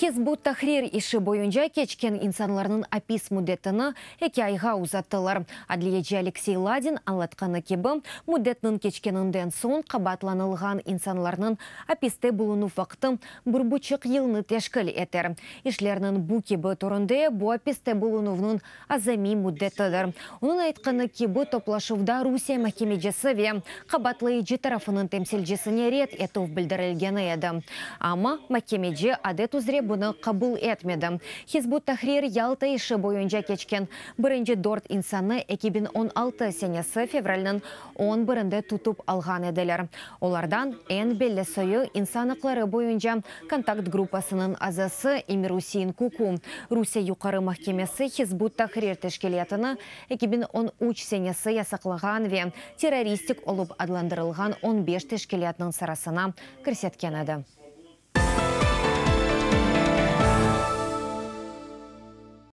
Hizb ut-Tahrir işi boyunca keçken insanlarnıñ apis müddetini eki ayğa uzattılar. Adliyeci Aleksey Ladin añlatqanı kibi, müddetniñ keçkeninden soñ qabaatlanılğan insanlarnıñ apiste bulunuv vaqtı bir buçuq yılnı teşkil eter. İşlerniñ bu kibi türünde bu apiste bulunuvnıñ azamiy müddetidir. Onıñ aytqanı kibi, toplaşuvda Rusiye mahkemecisi ve qabaatlayıcı tarafınıñ temsilcisine red etüv bildirilgeni edi. Amma mahkemeci adet üzre bunı qabul etmedi. Hizb ut-Tahrir Yalta işi boyunca keçken birinci dört insannı 2016 senesi fevralniñ 11-nde tutıp alğan ediler. Olardan eñ belli soyu insan aqları boyunca kontakt gruppasınıñ azası Emir-Usein Kuku. Rusiye Yuqarı mahkemesi Hizb ut-Tahrir teşkilâtını 2013 senesi yasaqlağan ve terroristik olıp adlandırılğan 15 teşkilâtnıñ sırasına kirsetken edi.